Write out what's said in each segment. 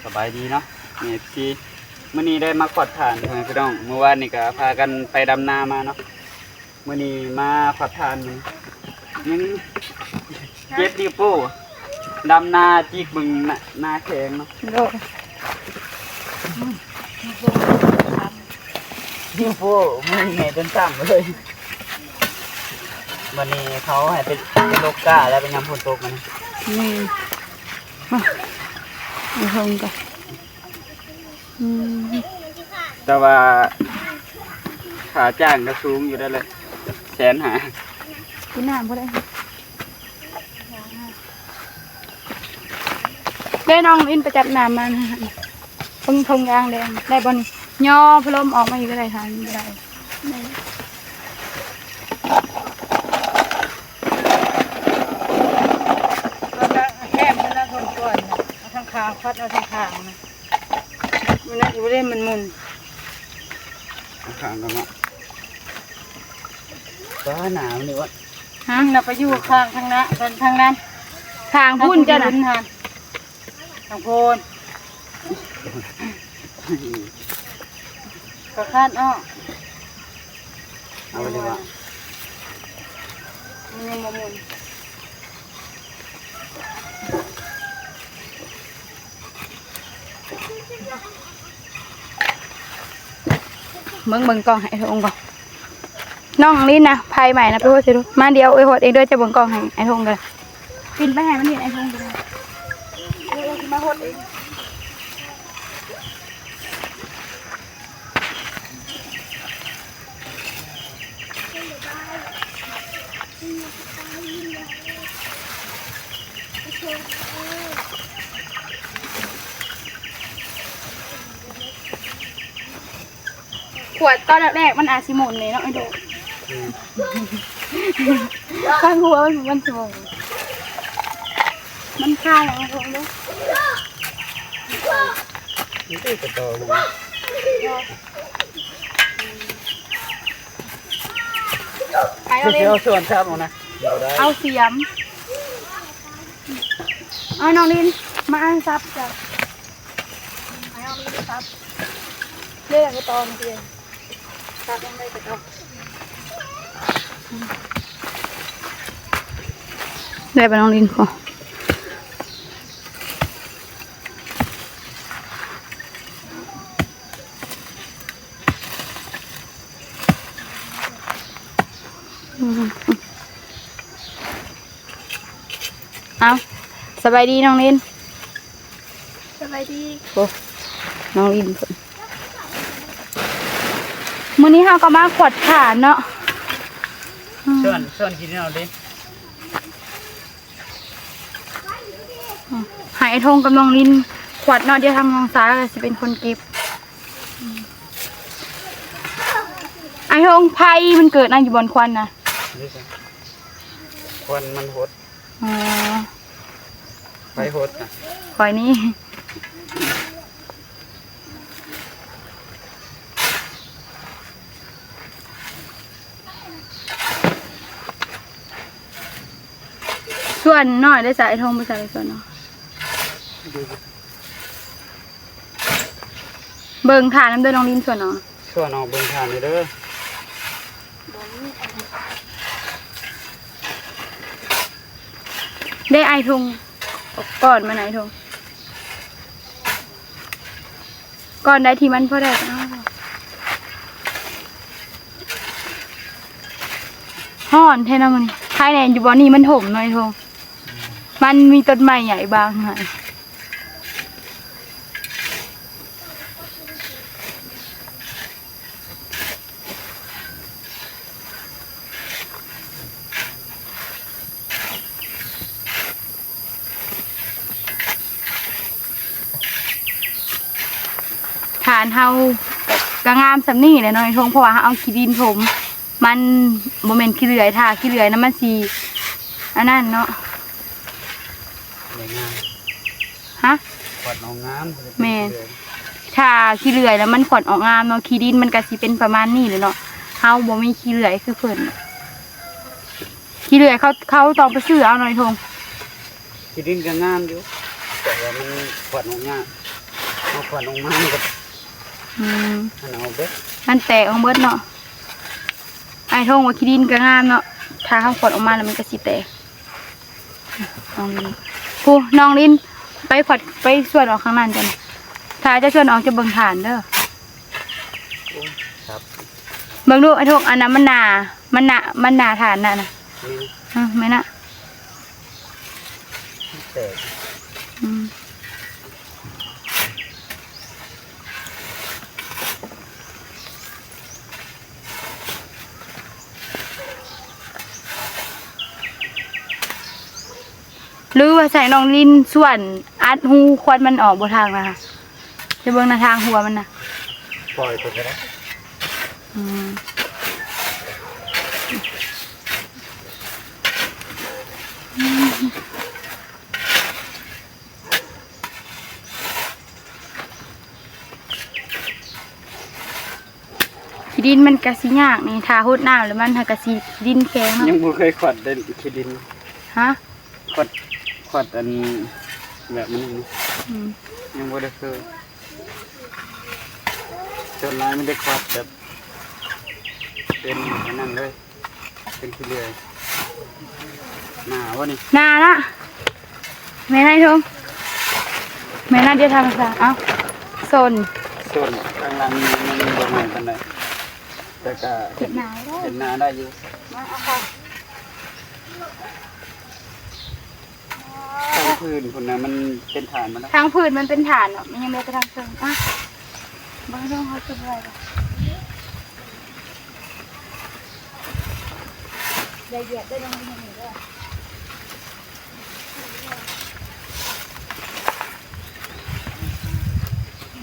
ສະບາຍດີເນາະ ເອັຟຊີ ມື້ນີ້ໄດ້ມາຂວດຖ່ານ ພໍ່ແມ່ພີ່ນ້ອງ. ມື້ວານນີ້ກໍພາກັນໄປດຳນາມາເນາະ. ມື້ນີ້ມາຂວດຖ່ານ ຍັງເຈັບນິ້ວໂປ້ ດຳນາຈິກເບິ່ງ ນາແຂງເນາະ. ໂດຍ ນິ້ວໂປ້ມື້ນີ້ໃຫຍ່ຈົນຊ້ຳເລີຍ. ບັດນີ້ເຂົາໃຫ້ໄປ ໄປລົກກ້າແລ້ວ ໄປຍາມຝົນຕົກມັນ. ແມ່ນ ມາ ໄປເບິ່ງກ່ອນ. ອືມ ແຕ່ວ່າຄ່າຈ້າງກໍສູງຢູ່ໄດ໋ແຫຼະ ແສນຫ້າ. ກິນນ້ຳບໍ່ໄດ້ ເດ້ ນ້ອງອິນໄປຈັບນ້ຳມານະ. ເບິ່ງຖົງຢາງແດງ ໄດ້ບໍ່ນີ້? ຍໍພັດລົມອອກມາອີກກໍໄດ້ ຖ້າມັນບໍ່ໄດ້. ແຄມນັ້ນນະ ຄົນກ່ອນນະ ເອົາທາງຂ້າງ ພັດເອົາທາງຂ້າງນະ. ມັນນັ້ນຢູ່ບໍ່ໄດ້ ມັນໝຸ່ນ ຂ້າງກັນເນາະ. ປ້າ ໜາວນີ້ວະ. ຮະ ມັນນະໄປຢູ່ຂ້າງທາງໜ້າ ທາງ ທາງນັ້ນ ຂ້າງພຸ້ນເຈົ້ານະ ທາງພຸ້ນຫັ້ນ ທາງພຸ້ນ ກໍຄາດອອກ. ເອົາໄປເລີຍວະ ມັນຍັງບໍ່ໝຸ່ນ. ເບິ່ງ ເບິ່ງກ້ອງໃຫ້ອ້າຍທົງກ່ອນ. ນ້ອງລິນນະ ໄຟໄໝ້ນະ ໄປຫົດໃສ່ດູ. ມາ ດຽວເອື້ອຍຫົດເອງເດີ ຈະເບິ່ງກ້ອງໃຫ້ອ້າຍທົງເດີ. ປິ່ນໄປໃຫ້ມັນເຫັນອ້າຍທົງເດີ ເອີ ມາຫົດເອງ. ຂວດຕອນແລກໆ ມັນອາດຊິໝຸ່ນເດເນາະ ໄອ້ໂດ. ອືມ ຂ້າງຫົວມັນ ມັນຊິໝຸ່ນ ມັນຄາຫຍັງ ໄອ້ໂດເດ້. ນີ້ຄືກະຕໍມັນ ໄປເອົາເຫຼັ້ມ ຊິເອົາສ່ວນຊັບເອົານະ ບໍ່ໄດ້ ເອົາສຽມ. ເອົາ ນ້ອງລິນ ມາອັນຊັບຈ້ະ ໃຫ້ນ້ອງລິນຊັບ ເລີຍກະຕອນເດ ຊັບຍັງໄດ້ກະຕອນ. ໄດ້ບໍ່ນ້ອງລິນ? ພໍ. ເອົາ ສະບາຍດີນ້ອງລິນ. ສະບາຍດີ. ໂອ້ ນ້ອງລິນເພິ່ນ ມື້ນີ້ເຮົາກໍມາຂວດຖ່ານເນາະ. ອືມ ສ່ວນ ສ່ວນກິນເອົາເດ້. ໃຫ້ອ້າຍທົງກັບນ້ອງລິນຂວດເນາະ ດຽວທາງນ້ອງສາວຊິເປັນຄົນເກັບ. ອ້າຍທົງ ໄຟມັນເກີດນະ ຢູ່ບ່ອນຄວັນນະ ຄວັນມັນຫົດ. ອໍ ໄຟຫົດນະ ຂ້ອຍນີ້. ສ່ວນນ້ອຍໄດ້ໃສ່ ອ້າຍທົງບໍ່ໃສ່ສ່ວນນ້ອຍ. ເບິ່ງຖ່ານນຳເດີນ້ອງລິນ ສ່ວນນ້ອຍ ສ່ວນອອກເບິ່ງຖ່ານເດີ. ໄດ້ອ້າຍທົງ ກ່ອນມານະອ້າຍທົງ. ກ່ອນໃດທີ່ມັນພໍໄດ້ກໍເອົາ. ຮ້ອນແທ້ເນາະມື້ນີ້. ໃຄແນ່ຢູ່ບ່ອນນີ້ມັນຖົມເນາະອ້າຍທົງ. ມັນມີຕົ້ນໄມ້ໃຫຍ່ບາງໃຫ້. ຖ່ານເຮົາກໍງາມສ່ຳນີ້ແຫຼະເນາະ ໄອ້ທົງ ເພາະວ່າເຮົາເອົາຂີ້ດິນຖົມ ມັນບໍ່ແມ່ນຂີ້ເລື່ອຍ ຖ້າຂີ້ເລື່ອຍນະມັນຊິອັນນັ້ນເນາະ. ໄດ້ງາມ. ຮະ? ຂວັນອອກງາມ. ແມ່ນ. ຖ້າຂີ້ເລື່ອຍແລ້ວມັນຂວັນອອກງາມເນາະ ຂີ້ດິນມັນກະຊິເປັນປະມານນີ້ແຫຼະເນາະ. ເຮົາບໍ່ມີຂີ້ເລື່ອຍຄືເພິ່ນ. ຂີ້ເລື່ອຍເຂົາ ເຂົາຕ້ອງໄປຊື້ເອົາໜ້ອຍທົງ. ຂີ້ດິນກໍງາມຢູ່. ແຕ່ວ່າມັນຂວັນອອກຍາກ ເຮົາຂວັນອອກມາມັນກໍ ອືມ ມັນອອກເບິດ ມັນແຕກອອກເບິດເນາະ. ອ້າຍທອງວ່າຂີ້ດິນກໍງາມເນາະ ຖ້າເຮົາຂວັນອອກມາແລ້ວມັນກໍຊິແຕກ. ນ້ອງລິນ ຜູ້ ນ້ອງລິນ ໄປຂວັນ ໄປສວນອອກຂ້າງນັ້ນເຈົ້ານະ ຖ້າຈະສວນອອກຈະເບິ່ງຖ່ານເດີ. ໂອ້ຍ ຄັບ ເບິ່ງດູອ້າຍທອງ ອັນນັ້ນມັນໜາ ມັນໜາ ມັນໜາຖ່ານນັ້ນນະ. ນີ້ ເອີ ແມ່ນນະ ແຕກ ອືມ. ຫຼືວ່າໃສ່ນ້ອງລິນສວນອັດຮູຄວັນມັນອອກບໍ່ທາງນະ ຈະເບິ່ງນະທາງຫົວມັນນະ ປ່ອຍໄປກໍໄດ້ ອືມ. ຂີ້ດິນມັນກະຊິຍາກນີ້ ຖ້າຫົດນ້ຳແລ້ວມັນຫາກະຊິດິນແຂງເນາະ ຍັງບໍ່ເຄີຍຂວັດເດ້ຂີ້ດິນ. ຮະ? ຂວັດ ຂວັດອັນແບບນີ້ ອືມ ຍັງບໍ່ໄດ້ເຄີຍ ສ່ວນຫຼາຍມີແຕ່ຂວັດແບບເປັນອັນນັ້ນເລີຍ. ເປັນຂີ້ເຫຼືອ ໜາບໍ່ນີ້ ໜາລະ ແມ່ນອ້າຍທອງ ແມ່ນນະ ດຽວທຳມະຊາດ ເອົ້າ ໂຊນ ໂຊນຂ້າງຫຼັງມັນບໍ່ໃໝ່ປານໃດ ແຕ່ກະເຮັດ ເຮັດໜາໄດ້ ເຮັດໜາໄດ້ຢູ່ ມາເອົາເຂົ້າ ທາງພື້ນພຸ້ນນະ ມັນເປັນຖານໝົດແລ້ວ ທາງພື້ນມັນເປັນຖານເນາະ ມັນຍັງເຫຼືອແຕ່ທາງເທິງ ອ່ະ ເບິ່ງເບິ່ງເຮົາເກັບໄວ້ ຢ່າຢຽບເດີນ້ອງ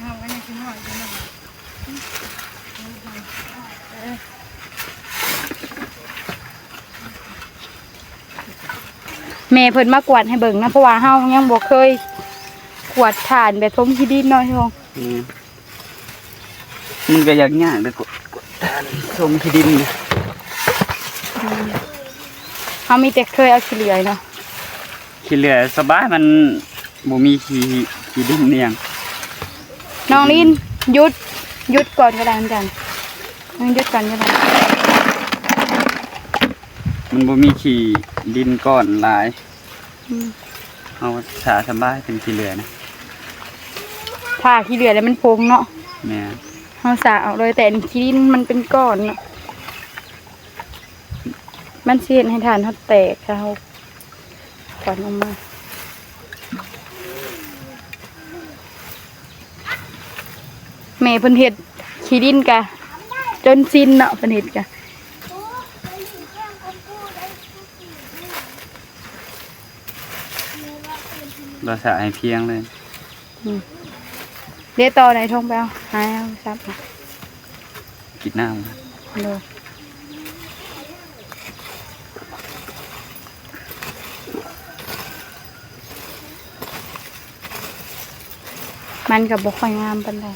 ເຮົາກໍຍັງຊິຮອດຢູ່ເນາະ ແມ່ເພິ່ນມາກວດໃຫ້ເບິ່ງນະ ເພາະວ່າເຮົາຍັງບໍ່ເຄີຍກວດຖານແບບຖົມຂີ້ດິນເນາະ ອືມ. ມັນກໍຢາກຍາກເດ້ ກວດ ກວດຖານຖົມຂີ້ດິນນີ້ ອືມ ເຮົາມີແຕ່ເຄີຍເອົາຂີ້ເຫຼືອເນາະ ຂີ້ເຫຼືອສະບາຍ ມັນບໍ່ມີຂີ້ ຂີ້ດິນອີ່ຫຍັງ ນ້ອງລິນ ຢຸດ ຢຸດກ່ອນກໍໄດ້ເໝືອນກັນ ຍັງຢຸດກ່ອນກໍໄດ້ ມັນບໍ່ມີຂີ້ດິນກ້ອນຫຼາຍ. ອືມ ເຮົາສາສະບາຍເປັນຂີ້ເຫຼືອນະ ຖ້າຂີ້ເຫຼືອແລ້ວມັນພົງເນາະ ແມ່ນ ເຮົາສາອອກເລີຍ ແຕ່ອັນຂີ້ດິນມັນເປັນກ້ອນເນາະ ມັນຊິເຮັດໃຫ້ຖານເຮົາແຕກ ຖ້າເຮົາຂວັນອອກມາ ແມ່ເພິ່ນເຮັດຂີ້ດິນກະຈົນຊິນເນາະ ເພິ່ນເຮັດກະ ລາວສະໃຫ້ພຽງເລີຍ ອືມ ເດຕໍ່ໄດ້ ທົ່ງໄປເອົາ ຫາເອົາສັບ ກິນນ້ຳ ໂດຍ ມັນກໍບໍ່ຄ່ອຍງາມປານໃດ.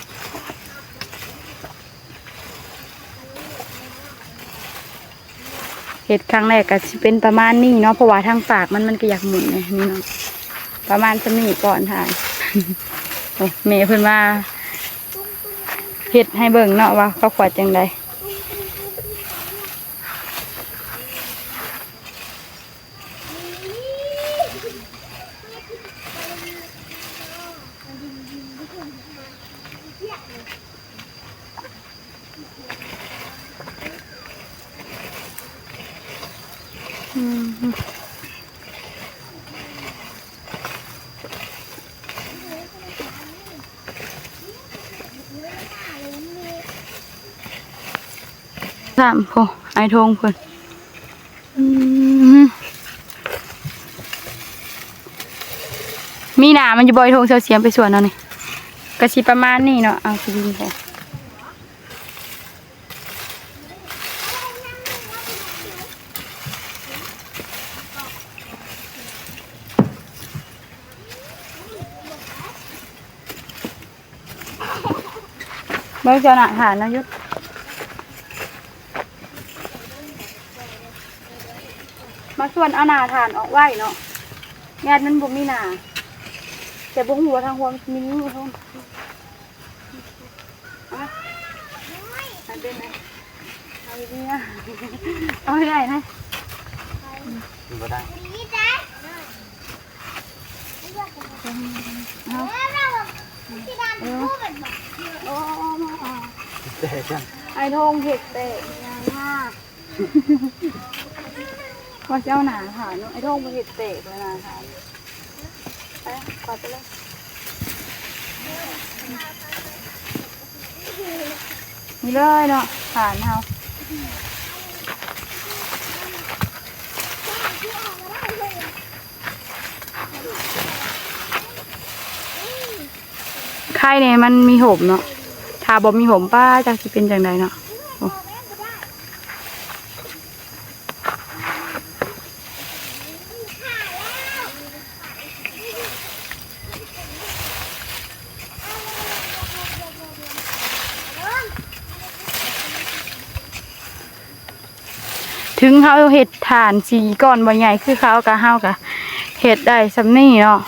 ເຮັດຄັ້ງແລກກໍຊິເປັນປະມານນີ້ເນາະ ເພາະວ່າທາງປາກມັນ ມັນກໍຢາກໝຸນແດ່ນີ້ເນາະ ປະມານສ່ຳນີ້ກ່ອນທ່ານ ໂອ້ ແມ່ເພິ່ນວ່າເຮັດໃຫ້ເບິ່ງເນາະວ່າເຂົາຂວດຈັ່ງໃດ. ອືມ ສາມ ໂອ້ ອ້າຍທອງເພິ່ນ ອືມ ມີໜ້າມັນຢູ່ບໍ່ ອ້າຍທອງ ເຊົາສຽມໄປສວນເອົານີ້ ກະຊິປະມານນີ້ເນາະ ເອົາຊິດິນພໍ. ເບິ່ງເຈົ້າໜ້າຖານນະ ຢຸດ ມາສວນເອົາໜ້າຖານອອກໄວ້ເນາະ ຍາດມັນບໍ່ມີໜ້າ. ແຕ່ບໍ່ຮູ້ວ່າທາງຫົວມັນມີນີ້ເນາະ. ເອົາ ເອົາເປັນນະ ເອົາດີນະ ເອົາໃຫ້ໄດ້ນະ ບໍ່ໄດ້ ເອົາ ເອົາ ແຕກຈັ່ງ ອ້າຍທອງເຮັດແຕກ ຢ່າມາ ວ່າຊິເອົາໜ້າຖານເນາະ ອ້າຍທອງບໍ່ເຮັດແຕກເລີຍໜ້າຖານ. ໄປ ກວາດໄປເລີຍ ນີ້ເລີຍເນາະ ຖານເຮົາ ໄຄແດ່ມັນມີຮົ່ມເນາະ ຖ້າບໍ່ມີຮົ່ມ ປ້າ ຈັກຊິເປັນຈັ່ງໃດເນາະ ໂອ້. ເຖິງເຮົາເຮັດຖານສີ່ກ້ອນບໍ່ໃຫຍ່ຄືເຂົາ ກະເຮົາກະເຮັດໄດ້ສ່ຳນີ້ເນາະ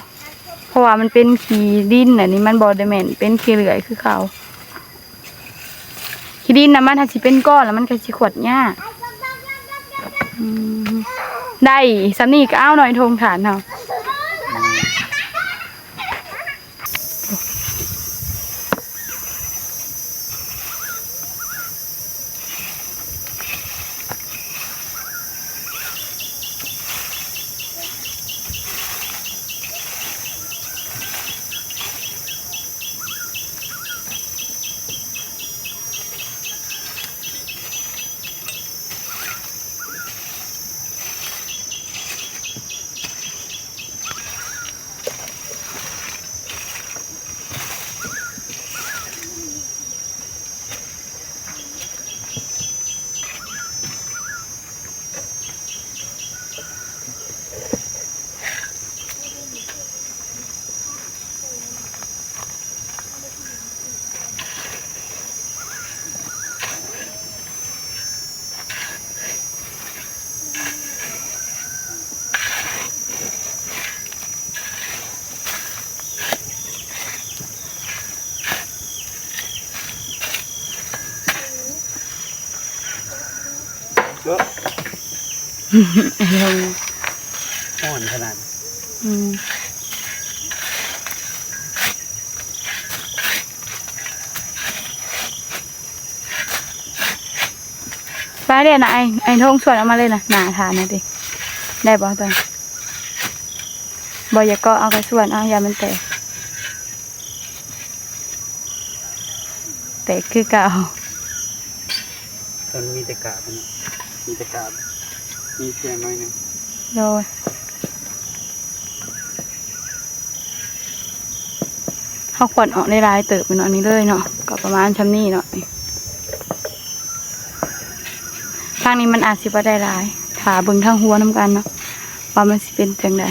ເພາະວ່າມັນເປັນຂີ້ດິນ ອັນນີ້ມັນບໍ່ໄດ້ແມ່ນເປັນຂີ້ເລື່ອຍຄືເຂົາ. ຂີ້ດິນນະ ມັນຖ້າຊິເປັນກ້ອນລະ ມັນກະຊິຂວດຍາກ. ອືມ ໄດ້ສ່ຳນີ້ກະເອົາໜ້ອຍ ໂທງຖານເຮົາ. ເອີ ຮ້ອນຂະໜາດ ອືມ. ໄປເດ້ນະ ໄອ້ ໄອ້ທົງ ສວນອອກມາເລີຍນະ ໜ້າຖານນະຕິ ໄດ້ບໍ່ຕົວ ບໍ່ຢາກເກາະ ເອົາກະສວນເອົາ ຢ້ານມັນແຕກ ແຕກຄືເກົ່າ ມັນມີແຕ່ກາບ ມີແຕ່ກາບ ມີພຽງໜ້ອຍໜຶ່ງ ໂດຍ. ເຮົາຂວັນອອກໄດ້ຫຼາຍເຕີບເນາະ ອັນນີ້ເລີຍເນາະ ກໍປະມານຊ່ຳນີ້ເນາະ ນີ້ ທາງນີ້ມັນອາດຊິບໍ່ໄດ້ຫຼາຍ ຖ້າເບິ່ງທາງຫົວນຳກັນເນາະ ວ່າມັນຊິເປັນຈັ່ງໃດ.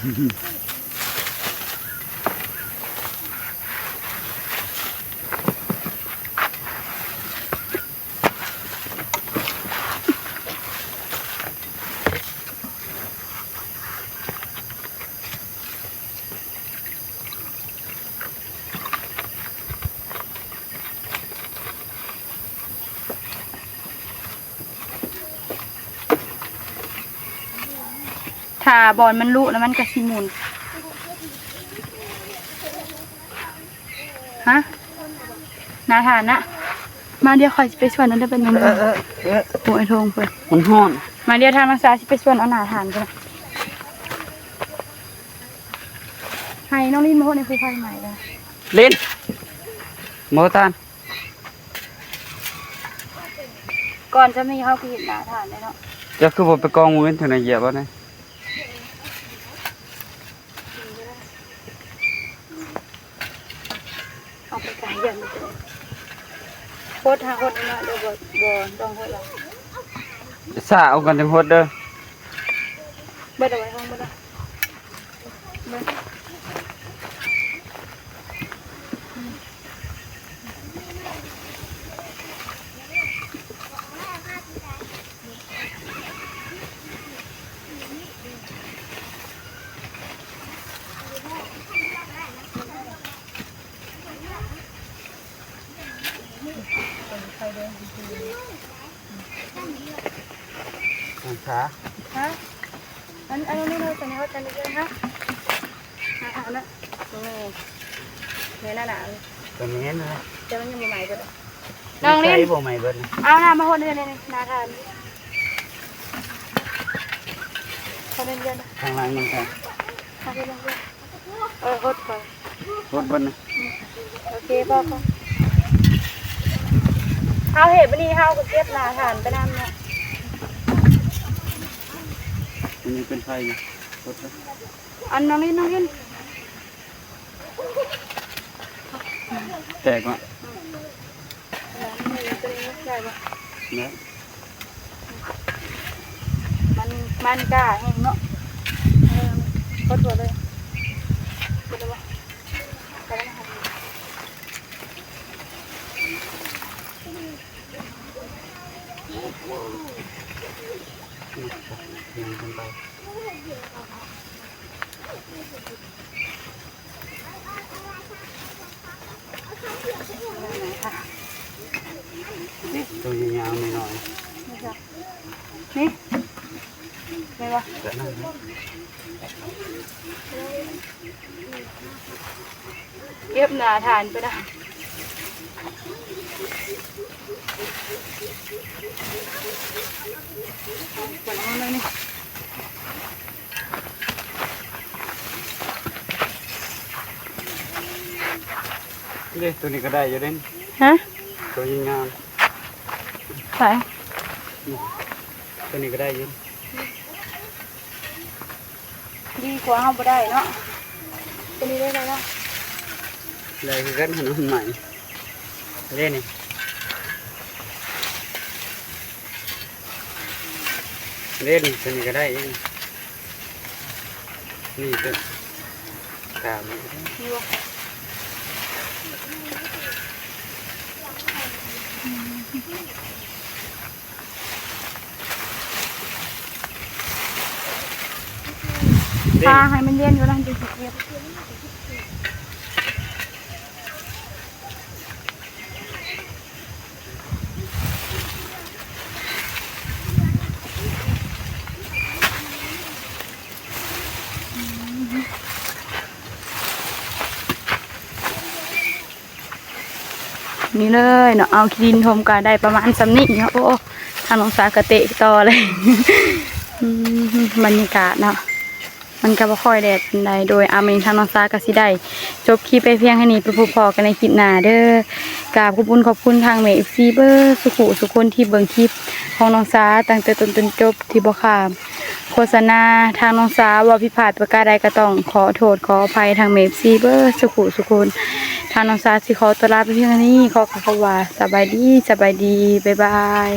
ອືມ ຖ້າບ່ອນມັນລຸແລ້ວມັນກໍຊິໝູນ. ຮະ? ໜ້າທານນະ. ມາ ດຽວຂ້ອຍຊິໄປສວນເອົາເດີ ໄປນຳ. ເອີ ເອີ ເອີ ໂອ້ຍ ໂທງເພິ່ນ ມັນຮ້ອນ. ມາ ດຽວທາງນ້ອງສາຊິໄປສວນເອົາໜ້າທານເພິ່ນ. ໃຫ້ນ້ອງລິນມາໂຮດໃນພູໄຟໃໝ່ເດີ. ລິນ ມາໂຮດທານ. ກ່ອນຈະມີເຮົາຄືເຮັດໜ້າທານແລ້ວເນາະ. ເຈົ້າຄືບໍ່ໄປກອງໝູ່ເຫັນເທື່ອນະ ຢຽບເອົາແດ່. ເອົາໄປການຢ້ານມັນເປັນ ໂຄດຫາໂຄດເນາະ. ດຽວບໍ່ ບໍ່ຕ້ອງໂຄດແລ້ວ ສາເອົາກ່ອນຈັ່ງໂຄດເດີ. ເບິດເອົາໄວ້ຫ້ອງເບິດເອົາ. ອັນຂາ ຮະ? ອັນ ອັນນີ້ເນາະ ຕົວນີ້ເຮົາຈະເລືອກນະ ອາ ອັນນັ້ນ ແມ່ນ ແມ່ນນະ ຕົວນີ້ແມ່ນນະ ແຕ່ມັນຍັງບໍ່ໃໝ່ເບິດ. ນ້ອງລິນ ໃສ່ບໍ່ໃໝ່ເບິດນະ ເອົານ້ຳມາຫົດເຮືອນນີ້ ໜ້າທານ ເຂົາເດີນເຮືອນ ທາງຫຼັງມັນກະ ເອົາໄປລົງເຮືອນ. ເອີ ຫົດກ່ອນ ຫົດເບິດນະ. ໂອເຄ ພໍ ພໍ ເຮົາເຮັດບາດນີ້ ເຮົາກໍເກັບໜ້າທານໄປນຳເນາະ. ອັນນີ້ເປັນໄຟຢູ່ ຫົດເບິດ. ອັນ ນ້ອງລິນ ນ້ອງລິນ ແຕກເນາະ. ອືມ ໄດ້ບໍ່? ໄດ້ ມັນ ມັນກ້າແຮງເນາະ. ເອີ ຂໍໂທດເດີ ເປັນໄດ້ບໍ່? ໄປແລ້ວນະ. ໂຕຍາວໆ ນ້ອຍໆ ນີ້ ນີ້ ແມ່ນບໍ່? ແບບນັ້ນ ເກັບໜ້າທານໄປນະ. ເປີດເອົາເລີຍນີ້. ເດ້ ຕົວນີ້ກໍໄດ້ຢູ່ເດ້. ຮະ? ຕົວນີ້ງາມ. ໃສ? ຕົວນີ້ກໍໄດ້ຢູ່. ດີກວ່າເຮົາບໍ່ໄດ້ເນາະ. ຕົວນີ້ໄດ້ແລ້ວເນາະ. ໄດ້ຄືກັນ ໃຫ້ມັນໃໝ່. ເດ້ນີ້ ເດ້ນີ້ ຕົວນີ້ກໍໄດ້ອີກ. ນີ້ຕົວ ຕາມນີ້ ຖ້າໃຫ້ມັນເຢັນກ່ອນ ແລ້ວຈັ່ງຊິເກັບ. ນີ້ເລີຍເນາະ ເອົາຂີ້ດິນຖົມກະໄດ້ປະມານສ່ຳນີ້ເນາະ. ໂອ້ ທາງນ້ອງສາກະເຕະຕໍ່ເລີຍ. ອືມ ບັນຍາກາດເນາະ ມັນກະບໍ່ຄ່ອຍແດດປານໃດ. ໂດຍ ອາ ມື້ນີ້ທາງນ້ອງສາກະຊິໄດ້ຈົບຄລິບໄປພຽງເທົ່ານີ້ ໄປພົບພໍ້ກັນໃນຄລິບໜ້າເດີ. ກາບຂອບຄຸນ ຂອບຄຸນທາງແມ່ ເອັຟຊີ ເບິດສູ່ຜູ້ສູ່ຄົນທີ່ເບິ່ງຄລິບຂອງນ້ອງສາຕັ້ງແຕ່ຕົ້ນຈົນຈົບ ທີ່ບໍ່ຂ້າມ ໂຄສະນາ. ທາງນ້ອງສາເວົ້າຜິດພາດປະການໃດກໍຕ້ອງຂໍໂທດຂໍອະໄພທາງແມ່ ເອັຟຊີ ເບິດສູ່ຜູ້ສູ່ຄົນ. ທາງນ້ອງສາຊິຂໍຕົວລາໄປພຽງເທົ່ານີ້ ຂໍກ່າວຄຳວ່າ ສະບາຍດີ ສະບາຍດີ ບາຍບາຍ.